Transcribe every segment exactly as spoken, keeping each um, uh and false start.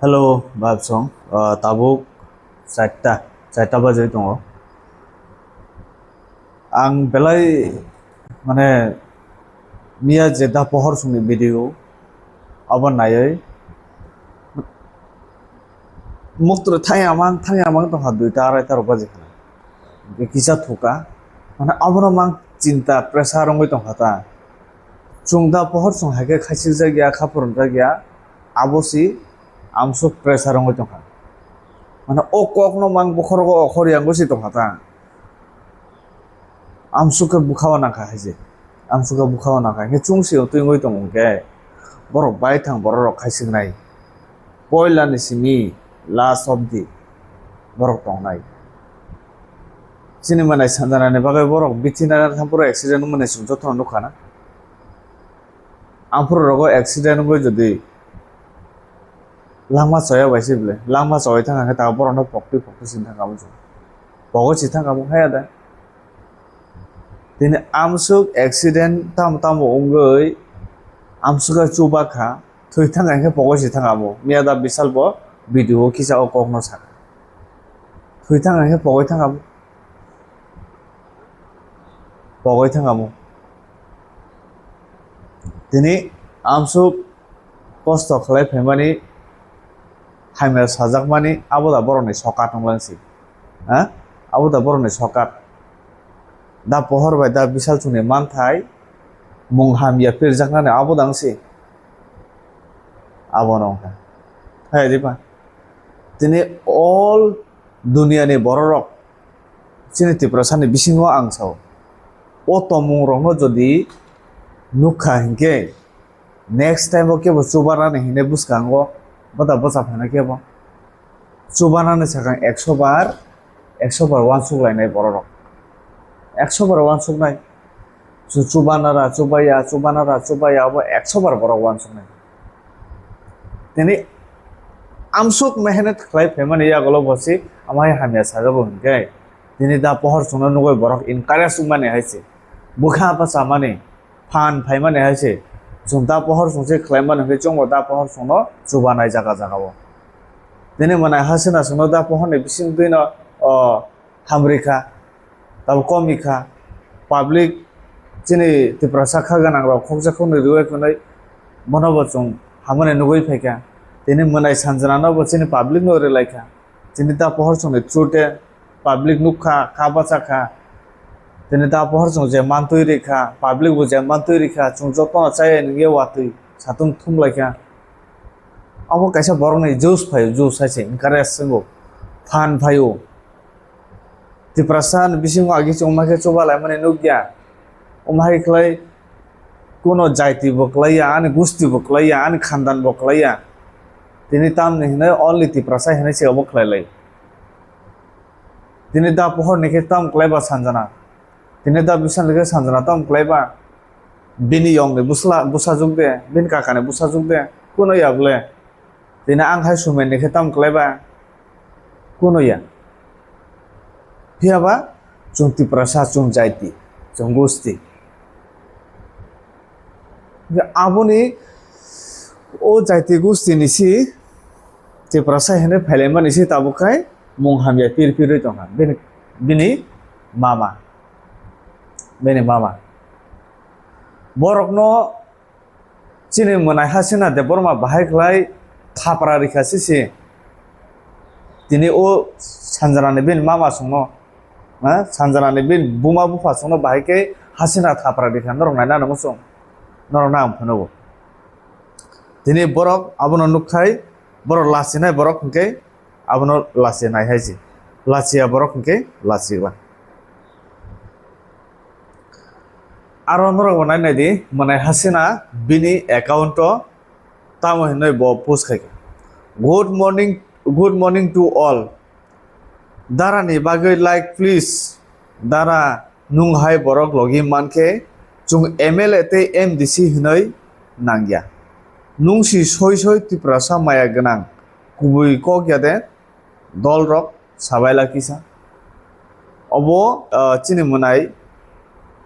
Hello, Babsong. Ah, tabuk charta, charta bajwi tongo. Ang belai, mane, miya je da pohor songni video, abo naiwi muktrwi thangya mang, thangya mang tongkha, duita, araita rok baji khana. Kisa thuka, mane, abono mang chinta, pressure wngwi tongkha ta. Chwng da pohor song hai khe khaichikjak ya, kha phwrwngjak ya, abo si amsuk pressure wngwi tongkha. Mane o kokno mang bokhorogo okhor yangwi si tongkha ta. Amsuk khe bwkhao nangkha hai se. Amsuk khe bwkhao nangkha. Hinkhe chwng si twi wngwi tongo hinkhe borok baithang borok rok khaichiknai. Poila ni simi last of the borok tongnai. Chini manai sanjana ni bagwi borok bithi nana thampuro accident wngmani chwng jotono nukha na. Aphuru rogo accident wngwi jodi langma choya bai se bwle, langma chowai thangkha khe ta borokno poktwi poktwi sini thangkha bwswk. Pogwi si thangkha bo haya da. Tini amsuk accident tamo tamo wngwi amsuk khe chuba kha, thwi thangkha khe pogwi si thangkha bo. Miya da Bishal bo video o kisa o kokno sakha. Thwi thangkha khe pogwi thangkha bo. Pogwi thangkha bo. Tini amsuk kosto khlai phaimani, hamya sajakmani, abo da borokni sokat wnglang si. Ha? Abo da borokni sokat. Da pohor bai da Bishal chwngni manthai mung hamya pirjaknani abo da wng si. Abono wngkha. Hai di ba? Tini all duniani bororok chini Tiprasani bisingo ang sao. O tongmungrokno jodi nukha hinkhe, next time o kebo chubanani hinwi bwskango bwta bwsa phaina kebo. Chubanani sakang ekso bar, ekso bar uansuk lainai bororok. Ekso bar uansuknai. Chu-, chubanara, chubaya, chubanara, chubaya, abo ekso bar borok uansuknai. Tini amsuk mehenet khlai phaimani yagulo bo se amai hamya sajago hinkhe, tini da pohor chwngno nugwi borok encourage wngmani hai se. Bwkha bwchamani, phan phaimani hai se. Chwng da pohor chwng se khlaimani hinkhe chwngbo da pohor chwngno chubanai jaga jagao. Tini mwnai Hasina chwngno da pohorni bisingtwino, o, hamrikha, tabuk komikha, public chini Tiprasa kha gwnangrok khokjak khoknwi rwui khwnwi bonobo chwng hamani nugui phaikha. Tini mwnai sanjwnano bo chini public no rwlaikha. Tini da pohor chwngni through te public nukha, kha bachakha. Tini da pohor chwng je mantwi rikha, public bo je mantwi rikha, chwng jotono chaya nungya watwi satung thumlaikha. Abo kaisa borokni juice phaio, juice hai se encourage wngbo, phan phaio. Tiprasa ni bisingo agi se wngma khe chuba laimani nukya. Wngma hai khlai kuno jaiti bo kwlaiya, ani gusti bo kwlaiya, ani khandan bo kwlaiya. Tini tamni hinwi only Tiprasa hinwi se obo khlai lai. Tini da pohor ni khe tam kwlaiba sanjana. Tini da Bishal ni khe sanjana tam kwlaiba. Bini yong ni bwsla, bwsajwk de, bini kaka ni bwsajwk de, kuno ya bwle. Tini ang hai sumen ni khe tam kwlaiba, kuno ya. Phiya ba chwng Tiprasa, chwng jaiti, chwng gusti. Aboni o jaiti gusti ni si Tiprasa hinwi phailaimani si tabuk khai mung hamya pir pirwi tongkha bini, bini mama, bini mama. Borokno chini mwnai Hasina Debbarma bahai khlai thapra rikha sisi. Tini o sanjrani bini mama songno, ha, sanjrani bini buma bupha songno bahai khe Hasina thapra rikha, norok naina nangma song, norok na ang phano bo. Tini borok abono nukkhai, borok lachinai borok hwnkhe abono lachinai hai se, lachiya borok hwnkhe lachiba. Aro norok bo nai nai di, mwnai Hasina bini account o tamo hinwi bo post khai kha, "Good morning, good morning to all. Dara ni bagwi like please. Dara nung hai borok logi man khe chwng M L A tei M D C hinwi nang ya. Nung si soi soi Tiprasa maya gwnang, kubui kok ya de?" Dol rok sabai la kisa. Obo, ah, chini mwnai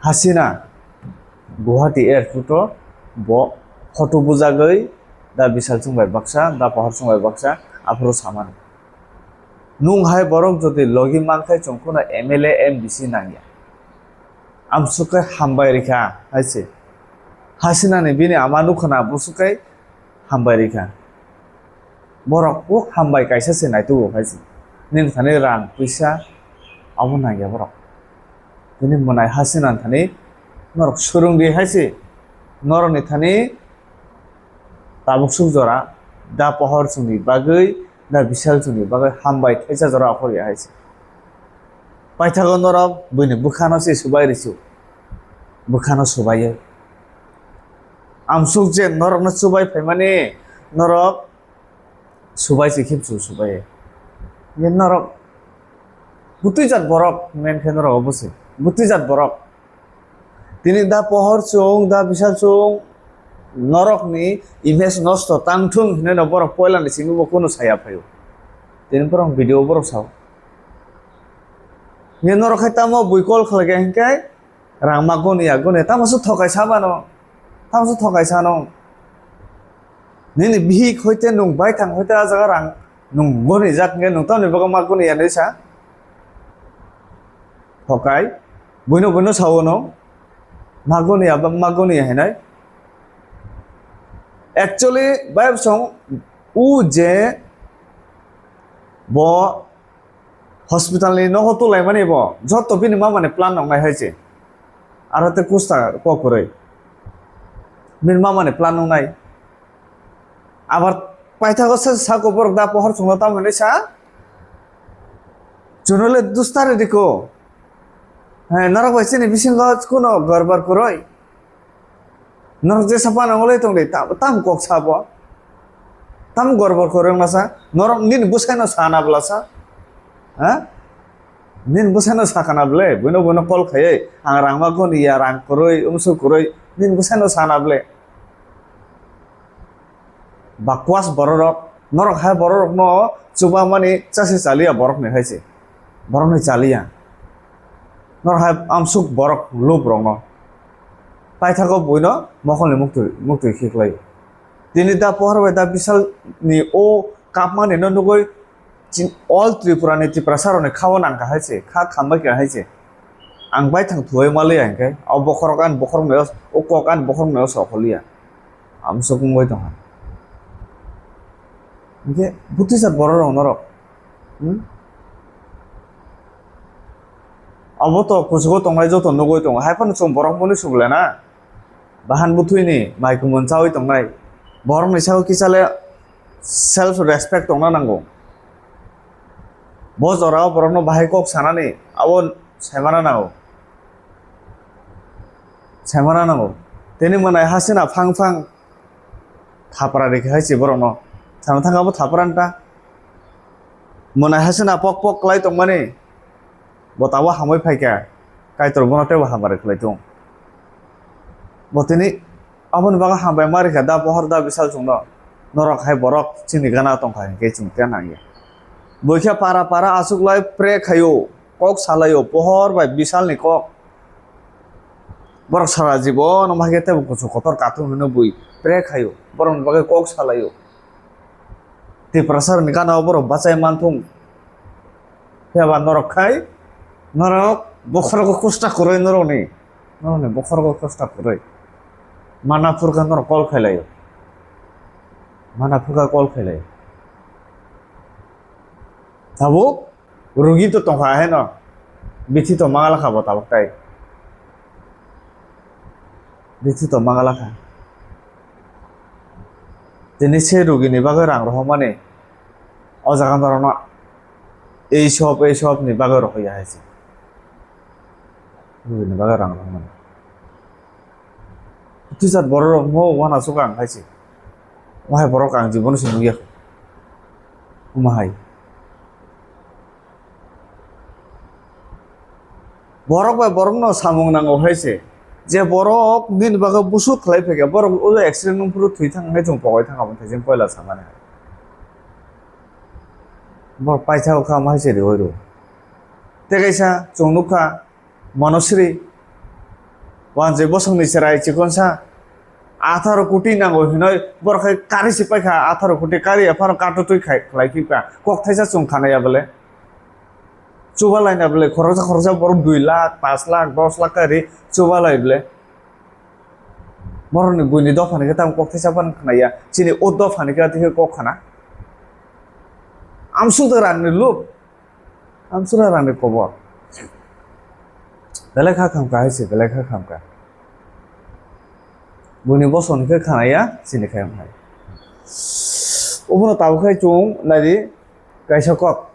Hasina Guwahati airport o bo photo bujagwi da Bisal chwng bai baksa, da Pohor chwng bai baksa, aphuru samani. Nwng hai borok jodi logi mankhe chwng kheno M L A, M D C nangya. Amsukhe hambai rikha hai se. Hasinani bini ama nukhana busukhe hambai rikha. Borok o hambai kaisa se naitugo hai se. Nini thani rang puisa abo nangya borok. Tini mwnai hasinani thani norok surungdi hai se. Norokni thani tabuk suk jora da Pohor chwngni bagwi, da Bisal chwngni bagwi hambai thaisa jora aphor ya hai se. Paithago norok buini bwkhano se subai risu. Bwkhano subai. Amsuk je norokno chubai phaimani norok subai se khibsu subai. Ye norok butui jat borok men khe norok obo se. Butui jat borok. Tini da Pohor chwng, da Bisal chwng norokni image nosto tangthung hinwi no borok poilani simi bo kunu saya phaio. Tini borok video borok sao. Ye norok khai tamo bui call khlai khe hinkhe rang ma goni ya goni tamo se thokai sa mano. Tamo se thokai sa no. Nini bihik hoite nwng baithang hoite ah jaga rang nwng goni jak hinkhe nwng tamni bagwi ma goni ya hinwi sa. Thokai, buino buino sao no, ma goni ya ba ma goni ya hinai. Actually, bayap song u je bo hospital ni nogo tulaimani bo, joto bini mama ni plan nongnai hai se. Aro te kusta kok kwrwi. Bini mama ni plan nongnai. Abar paithago se sako borok da Pohor chwngno tamo hinwi sa? Chwngno le dustari diko. He, norok bai chini bisingo kuno gorbar kwrwi. Norok jesa phano wngwi tongdi, tam, tam kok sa bo. Tam gorbar kwrwi wngna sa. Norok nini bwsaino sana bwla sa. Ha? Nini bwsaino sakana bwle, buino buino call khaiwi, ang rang ma goni ya, rang kwrwi, umsuk kwrwi, nini bwsaino sana bwle. Bakwas bororok, norok hai bororokno chubamani chasi chaliya borokni hai se. Borokni chaliya. Norok hai amsuk borok lup rokno. Paithago buino mokolni muktwi, muktwi khiklai. Tini da Pohor bai da Bisal ni o kapmani no nugwi Chin-, all Tripura ni Tiprasa rok ni kha o nang kahai se, kha khambai kahai se. Ang baithang thuwi maliya hinkhe, o bokhorok ani bokhorok no, o kok ani bokhorok no sokoliya. Amsuk wngwi tongha. Hinkhe butisa borok rok norok. Hmm? Abo to kuchugo tongnai joto nugwi tongo. Hai phano chwng borok mwnwi suglana. Bahan bwthwini mai kumun chawi tongnai. Borokni sago kisa le self respect tongna nango. Bo jorao borokno bahai kok sanani abo saimana nango. Saimana nango. Tini mwnai hasina phang phang thapra rikha hai se borokno. Sana thang abo thapra nta. Mwnai hasina pok pok klai tongmani. Bo tabuk hamwi phaikha, Kaitor bono teibo hamari khlai tongo. Bo tini aboni bagwi hambai ma rikha da Pohor da Bisal chwngno. Norok hai borok chini gana tongkha hinkhe chwng khe nangya. Bo khe para para achuklai pre khaio, kok salaio, Pohor bai Bisalni kok. Borok sara jibono ma khe teibo kuchuk kotor kathung hwnwi bui pre khaio, borokni bagwi kok salaio. Tiprasa rokni gana o borok bachai manthung. Phiya ba norok khai, norok bokhorogo kosta kwrwi norokni, norokni bokhorogo kosta kwrwi. Mana phurkha norok call khailai. Mana phurkha call khailai. Tabuk rugi to tongkha heno. Bithi to mangalakha bo tabuk tai. Bithi to mangalakha. Tini se rugini bagwi rang rohormani o jaga norokno ei sop, ei sop ni bagwi rohorya hai se. Rugini bagwi rang rohormani. Twisat borok rok mo wana suka ang hai se. Wahai borok ang jibon se nugya. Omo hai. Borok bai borokno samung nango hai se. Je borok nini bagwi busu khlai phaikha, borok ulo accident wngphuru thwi thang hwnwi chwng pogwi thang abo thai chwng poila samani hai. Borok paithago kha omo hai se riwi rw. Tei kaisa chwng nukha Monosri, wanjwi bosongni chwrai chikonsa, Atharo koti nango hinoi borok hai kari se paikha, atharo koti kari aphano kato twi khai khlai phikha. Kok thaisa chwng khanaya bole. Chuba laina bole khoroksa khoroksa borok dui lakh, pash lakh, dos lakh kari chuba lai bole. Borokni buini dophani khe tamo kok thaisa phano khnaya. Chini o dophani khe atwi khe kok khana. Amsuk da rangni luk. Amsura rangni kobor. Belai kha khamkha hai se, belai kha khamkha. Buini bosong khe khanaya, chini khe hai. Obono tabuk khai chwng naidi kaisa kok.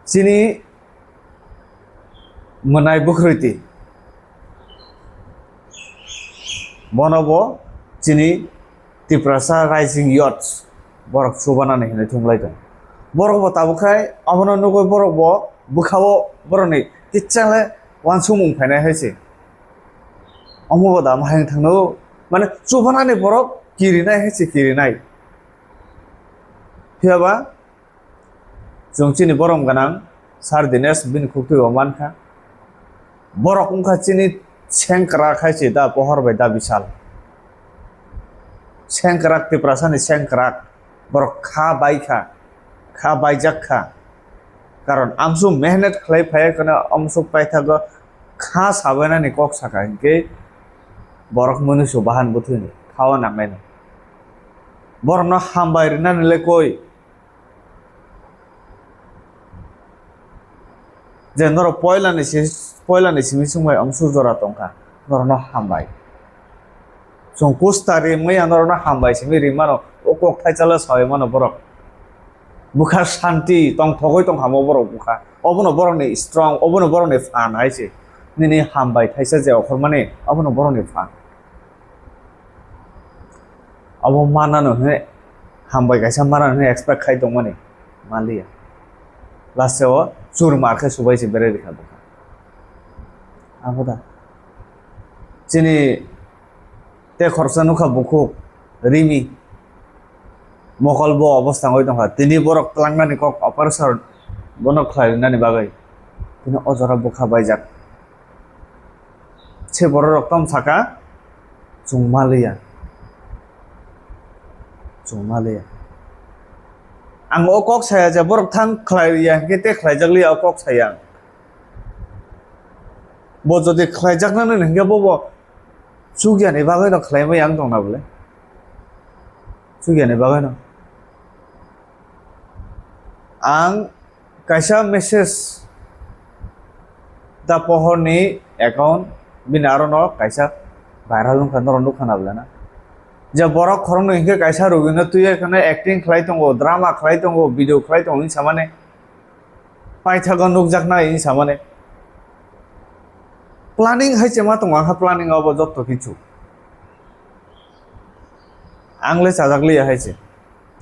Chini mwnai bwkhrwiti. Bono bo chini Tiprasa Rising Youths borok chubanani hinwi thumlai tongo. Borok bo tabuk khai abono nugwi borok bo bwkhao borokni kichale uansukmung phainai hai se. Omo bo da mahai thangno mane chubanani borok kirinai hai se kirinai. Phiya ba Chwng chini borom gwnang Sir Dinesh bini khuktwi o mankha. Borok wngkha chini sengkrak hai se da pohor bai da bisal. Sengkrak Tiprasani sengkrak. Borok kha bai kha, kha baijak kha. Karon amsuk mehnat khlai phaiya kheno amsuk paithago kha sabainani kok saka hinkhe borok mwnwi su bahan bwthwini kha o nangnaino. Borokno hambai rwnani le koi. Je norok poilani si-, poilani simi chwngbai amsuk jora tongkha, norokno hambai. Chwng kusta rimwi ang norokno hambai simi rimano, o kok thaisalo sawi mano borok. Bwkha shanti tongthogwi tongkha mo borok bwkha. Obono borokni strong, obono borokni phan hai se. Nini hambai thaisa je okhormani, obono borokni phan. Abo manano hwnwi hambai kaisa manano hwnwi expect khai tongmani manliya. Last o chur mar khe subai se berai rikha bwkha. Abo da. Chini tei khoroksa nukha bukhuk rimi mokol bo obostha wngwi tongkha. Tini borok tlangnani kok operation bono khlai rwnani bagwi. Tini o jora bwkha baijak. Se borok rok tong saka, chwng ma liya. Chwng ma liya. Ang o kok saya je borok thang khlai ya, hingke te khlai jak liya o kok saya ang. Bo jodi khlai jak nani hingke bo bo chuk ya ni bagwi no khlai ma yang tong na bole. Chuk ya ni bagwi no. Ang kaisa message da pohorni account bini aro no kaisa viral wngkha norok nukha na bole na. Je borok khoroknwi hinkhe kaisa rugwino twiwi kheno acting khlai tongo, drama khlai tongo, video khlai tongo hinwi samani. Paithago nukjaknai hinwi samani. Planning hai se ma tongo, ang kha planning abo jotto kichu. Ang le chajak liya hai se.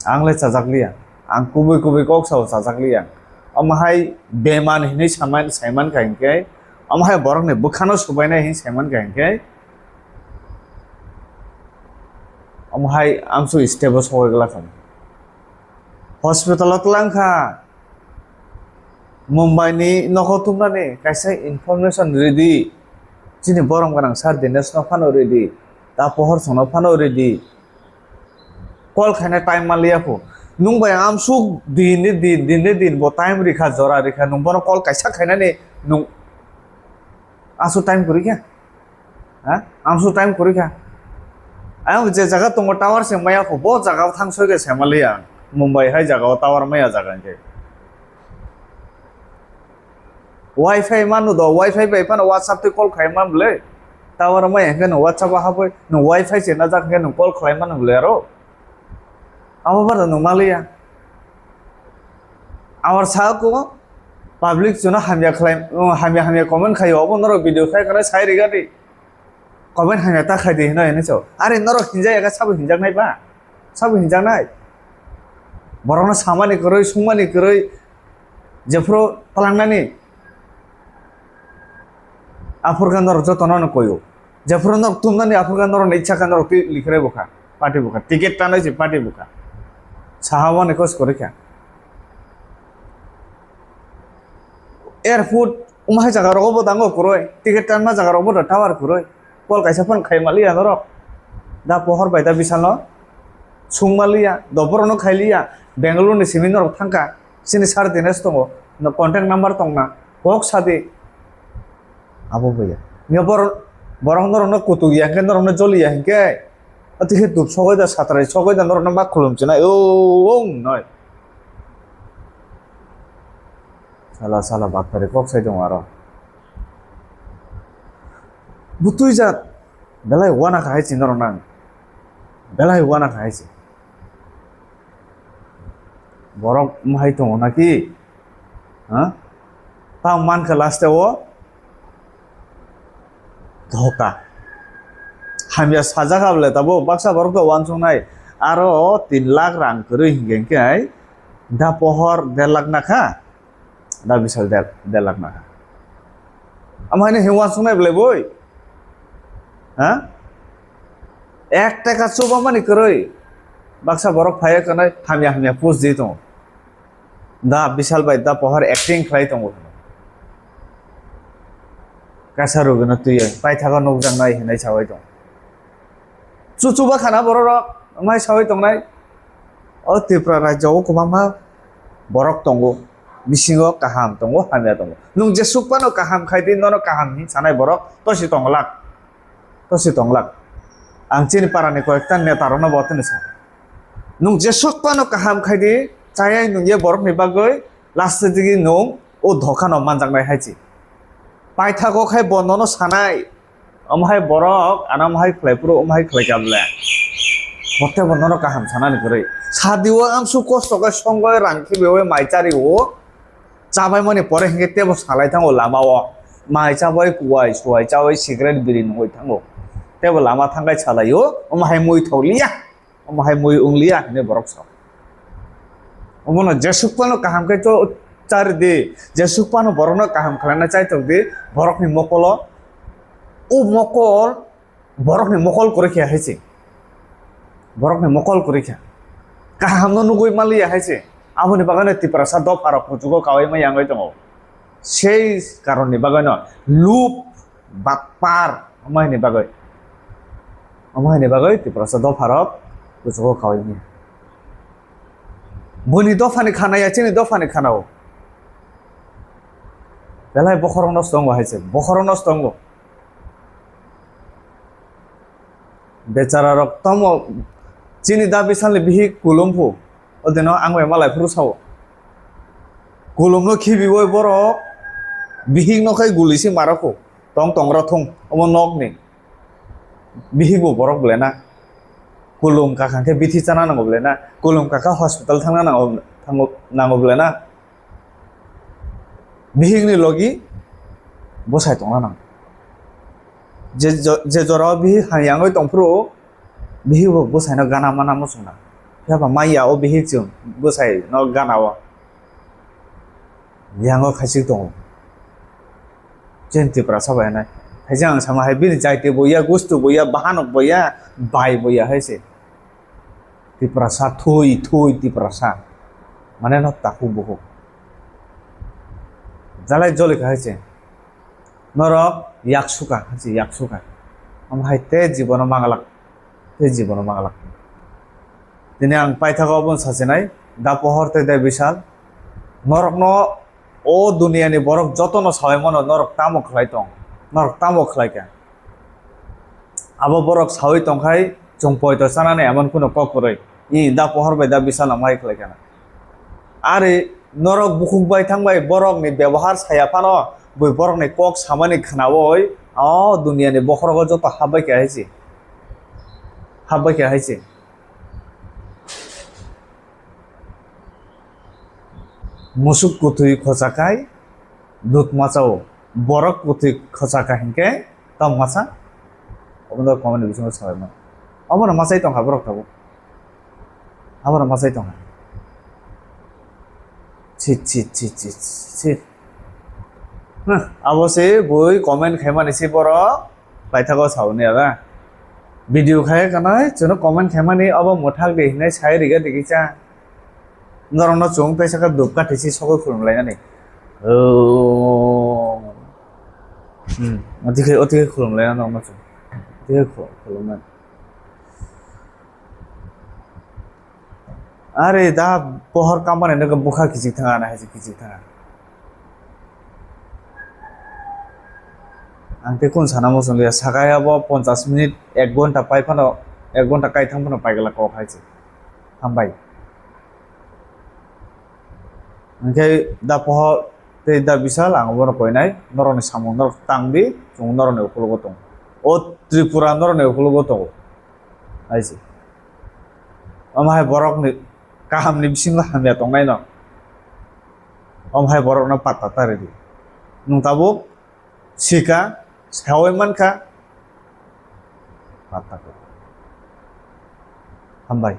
Ang le chajak liya. Ang kubui kubui kok sao chajak liya. Omo hai beman hinwi saman, saiman kha hinkhe, omo hai borokni bwkhano subainai hinwi saiman kha hinkhe, omo hai amsuk step o sogwi glak kha. Hospital o tlang kha. Mumbai ni nogo tubnani kaisa information ridi. Chini borom gwnang sir Dinesh no phano ridi. Ta pohor song no phano ridi. Call khaina time manliya pho. Nwng bai amsuk din ni din, din ni din bo time rikha, jora rikha, nwng bono call kaisa khainani nwng aswk time kwrwi kha? Ha? Amsuk time kwrwi kha. Ayang je jaga tongo tower se maya pho, bo jaga o thang soi khe se manliya. Mumbai hai jaga o tower maya jaga hinkhe. Wi-Fi manu do, Wi-Fi bai phano WhatsApp twi call khai man bwle. Tower maya hinkhe nwng WhatsApp o habwi nwng Wi-Fi se najak hinkhe nwng call khlai mano bwle aro. Abo bar nwng manliya. Amar sa ko public chuno hamya khlai, hamya hamya comment khaio, obo norok video khai kana sai riga di. Comment hamya ta khai di hino hino cho. Are norok hinjak ya sabo hinjak nai ba? Sabo hinjak nai. Borokno samani kwrwi, sungmani kwrwi, jephuru tlangnani. Aphurkhe norok jotono no koyo. Jephuru norok tumnani aphurkhe norokni ichha khe norok twi likhirai bwkha, party bwkha, ticket tanai se party bwkha. Saha wani kos kwrwi kha. Airport wng hai jaga rogo bo dango kwrwi, ticket tanma jaga rogo bo da tower kwrwi. Call kaisa phone khai maliya norok. Da pohor bai da bisalo sungma liya, dophorono khai liya, Bengaluru ni simi norok thangkha, chini sir Dinesh tongo, no contact number tongna, kok sadi. Abo baiya. Nge borok, borok norokno kutuk ya hwnkhe, norokno joli ya hwnkhe, ati khe dup sogoi da, satrai sogoi da, norokno ma khulum chinai, o, o, wngnoi. Sala, sala, baktari kok sai tongo aro. Butui jat, belai wana kha hai se norok nang. Belai wana kha hai se. Borok mohai tongo naki? Ha? Tamo mankha last o dhoka. Hamya sajak ha bole tabuk baksa borok to uansuknai. Aro tin lakh rang kwrwi hinkhe hinkhe da pohor der lakh nakha. Da bisal der, der lakh nakha. Amo haino hinwi uansuknai belai boi. Ha? Ek taka chubamani kwrwi. Baksa borok phaiya kanai hamya hamya post di tongo. Da bisal bai da pohor acting khlai tongo. Kaisa rugwino twiwi paithago nukjaknai hinwi sawi tongo. Chuchuba khana bororok, wngmai sawi tongnai. O Tripura rajyo o kwbangma borok tongo. Bisingo kaham tongo, hamya tongo. Nwng jesuk phano kaham khai di, nono kaham hin sanai borok tosi tonglak. Tosi tonglak. Ang chini parani koyekta neta rokno bo tini sa. Nwng jesuk phano kaham khai di, chayai nungya borokni bagwi, last digi nwng o dhoka no manjaknai hai se. Paithago khai bo nono sanai. Omo hai borok, ano omo hai khlai phuru, omo hai khlai kha bole. Bote bo nono kaham sanani kwrwi. Sadi o amsuk kosto khe songwi rang khibiui mai chari o. Chabai mani pore hinkhe tebo salai thango lama o. Mai chabai kuwai, suwai chabai cigarette biri nungwi thango. Tebo lama thangkhai salai o, omo hai mui thok liya. Omo hai mui wng liya hinwi borok sa. Omono jesuk phano kaham khe to chari di, jesuk phano borokno kaham khlaina chaitok di, borokni mokolo, o mokol, borokni mokol kwrwi khe hai se. Borokni mokol kwrwi khe. Kahamno nugwi man liya hai se. Aboni bagwino Tiprasa dopharok kuchugo kaui ma yangwi tongo. Sei karonni bagwino lub Batpar, omo haini bagwi. Omo haini bagwi Tiprasa dopharok kuchugo kaui manya. Buini dophani khana ya, chini dophani khana o. Belai bokhorok nosto wngo hai se, bokhorok nosto wngo. Bechara rok tamo chini da bisalni bihik kulum phu. O dino ang bai malai phuru sao. Kulumno khibiui borok bihikno khai guli se marokho. Tong tong rw thung omo nokni. Bihikbo borok belai na. Kulum kakha khe bithi chana nango belai na. Kulum kakha hospital thangna nango, thango, nango belai na. Bihikni logi bwsai tongna nango. Je jo-, je jorao bihik hamyangwi tongphuru, bihikbo bwsaino gana mana muchungna. Phiya ba manya o bihik chwng bwsaino gana o. Yango khaisik tongo. Chen Tiprasa bai hinai. Haise ang sama hai bini jaiti bo ya, gustu bo ya, bahanok bo ya, bai bo ya haise. Tiprasa thui, thui Tiprasa. Mane no takhuk bukhuk. Jalai joli kha hai se. Norok yak suka, hai se yak suka. Omo hai te jibono manglak. Te jibono manglak. Tini ang paithago obono sachinai. Da pohor tei da bisal. Norokno o duniyani borok jotono sawi mano norok tamo khlai tong. Norok tamo khlai kha. Abo borok sawi tongkhai, chwng poito chanani emon kunu kok kwrwi. I da pohor bai da bisal nang hai khlai khana. Ari norok bukhuk bai thang bai borokni bebohar saya phano bui borokni kok samani khnaui o duniyani bokhorogo joto habbai kha hai se. Habbai kha hai se. Musuk kwthwi khochakhai dut machao, borok kwthwi khochakha hinkhe tamo masa? Obono comment bisingo sabaima. Obono machai tongkha borok tabuk. Abono machai tongkha. Chi, chi, chi, chi, chi. Huh, abo se bui comment khaimani se borok. Paithago sauni aba. Video khai kanai, chwngno comment khaimani abo mwthak de hinai sai riga digi cha. Norokno chwng tei saka dupka thisi sogwi khulum lainani. Oh. Hmm, otikhai, otikhai khulum laina norokno chwng. Otikhai khu-, khulumnani. Are da pohor kamani nokha bwkha kichik thanga na hai kichik thanga. Ang tei kun sana muchung liya, sakaya bo ponchas minute, ek ghonta pai phano, ek ghonta kai thang phano pai gala kok hai se. Hambai. Hingke da poho tei da bisal ang bono koinai, norokni samung norok tang di, chwng norokni ukulogo tongo. O Tripura norokni ukulogo tongo. Hai se. Omo hai borokni kahamni bisingo hamya tongnai no. Omo hai borokno patta ta ridi. Nwng tabuk sika, sawi mankha, patta kwrwi. Hambai.